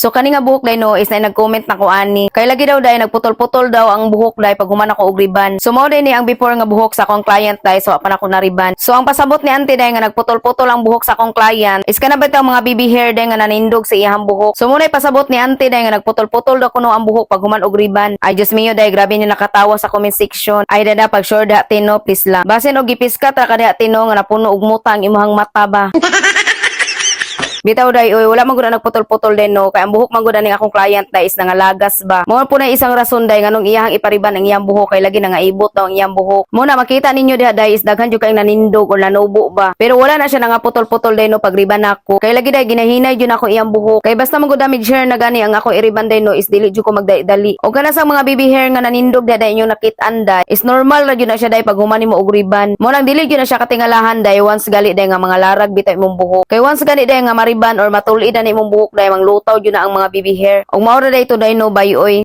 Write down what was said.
So kani nga buhok, day, no, is na nag-comment na ko ani. Kay lagi daw, day, nagputol-putol daw ang buhok, day, pag human ako og riban. So mao day ni ang before nga buhok sa akong client, day, so pa na ako nariban. So ang pasabot ni auntie, day, nga nagputol-putol ang buhok sa akong client is kana ba mga baby hair, day, nga nanindog sa iyang buhok. So mao nay pasabot ni auntie, day, nga nagputol-putol daw kuno ang buhok pag human og riban. Ay, Diyos mio, day, grabe niyo nakatawa sa comment section. Ay dada, pag sure da tino, please lang. Basin og gipiskat ra ka diha tino nga napuno og muta ang imong mata ba. Bitaw, day, oy, wala man gud na nagputol-putol din, no, kay ang buhok man gud ning akong client, day, is nangalagas ba. Mao po na isang rason, day, nganong iyahang ipariban ang iyang buhok kay lagi nangaibot daw ang iyang buhok. Mo na makita ninyo diha, day, is daghan jud kay nanindog or nanubo ba. Pero wala na siya nangaputol-putol, day, no, pagriban nako. Kay lagi, day, ginahinay jud ako iyang buhok. Kay basta man gud damage hair na gani ang ako iriban, day, no, is dili jud ko magdali-dali. Og kana sa mga baby hair nga nanindog diha, day, inyong nakit-an, day, is normal ra jud na siya, day, pag human nimo og riban. Mo nang dili jud na siya katingalahan, day, once gali, day, nga mga larag bitaw imong buhok. Kay once gani, day, nga mariban or matulid na imong buhok, day, manglutaw jud na ang mga baby hair. Og mao ra day to, day, no, bayoy.